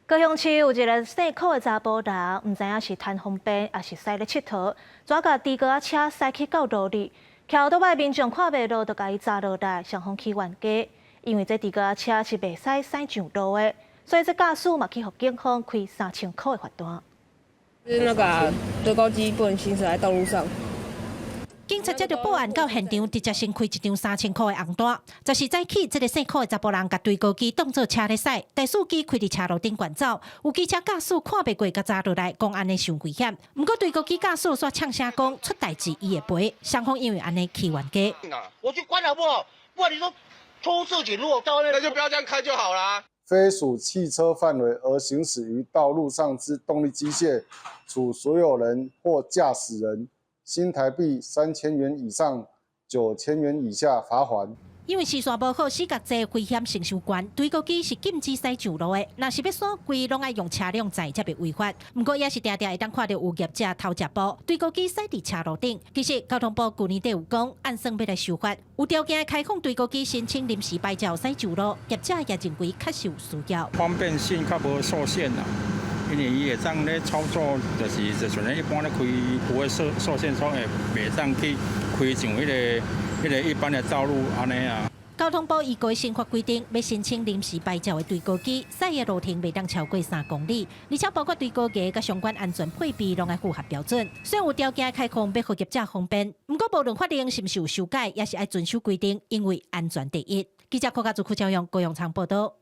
高雄市有一个姓柯的查埔人，毋知影是貪方便，抑是駛咧𨑨迌，怎共豬哥仔車駛去到路裡，騎倒擺民眾看袂落，就共伊砸落來，雙方起冤家。因為這豬哥仔車是袂使駛上路的，所以這駕駛嘛去予警方開3000箍的罰單。是那個堆高機不能行駛在道路上。警察接著報案到現場，直接先開一張3000箍的紅單。14早起，這个姓柯的查埔人共堆高機當做車咧駛，台司機開佇車路頂懸走，有機車駕駛看袂過，共砸落來，講按呢傷危險。毋過堆高機駕駛煞嗆聲講出代誌伊會賠，雙方因為按呢起冤家。我去關好不好？不然你說出事情，如果在外面，那就不要這樣開就好啦。非屬汽車範圍而行駛於道路上之動力機械，處所有人或駕駛人新台幣3000元以上9000元以下罰鍰。因為視線無好，死角濟，危險性傷懸，堆高機是禁止駛上路的。若是欲耍規，攏愛用車輛載才袂違法。毋過也是定定會當看著有業者偷食步，堆高機駛佇車路頂。其實交通部舊年底有講，按算欲來修法，有條件開放堆高機申請臨時牌照駛上路，業者也認為確實有需要。方便性較無受限啦，因為伊會當咧操作，就是就像咱一般咧開，不會受限說會袂當去開上彼個一般的道路按呢啊。交通部依據新法規定，欲申請臨時牌照的堆高機，駛的路程袂當超過3公里，而且包括堆高機佮相關安全配備攏愛符合標準。雖然有條件開放，欲予業者方便，毋過無論法令是毋是有修改，也是愛遵守規定，因為安全第一。記者柯家祖、柯昭陽、高永昌報道。